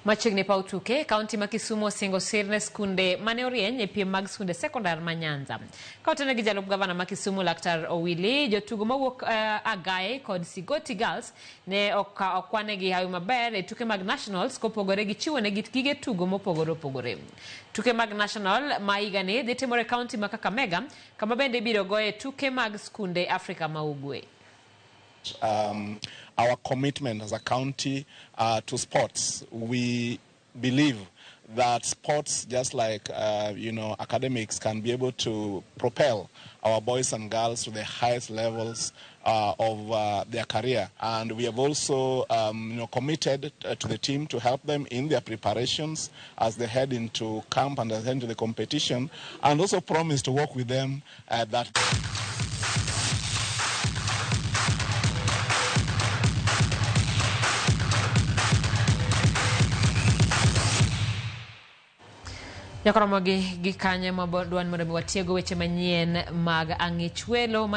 Machiegni paw tuke, kaunti ma Kisumu osingo sir ne skunde mane orieny e piem mag skunde sekondar ma Nyanza. Ka otene gi jalup gavana ma Kisumu Laktar Owili, jotugo mawuok Agaye kod Sigoti Girls ne okwanegi hawi maber e tuke mag Nationals kopogore gi chiwo negi gige tugo mopogore opogore. Tuke mag National ma higani dhi timore e kaunti ma Kakamega kama bende ibiro goye tuke mag skunde Afrika ma Ugwe. Our commitment as a county to sports. We believe that sports, just like academics, can be able to propel our boys and girls to the highest levels of their career. And we have also committed to the team to help them in their preparations as they head into camp and head into the competition, and also promise to work with them that. Nyakoromogi gi kanye ma dwan mondo mi watiego weche manyien mag ang'ich welo.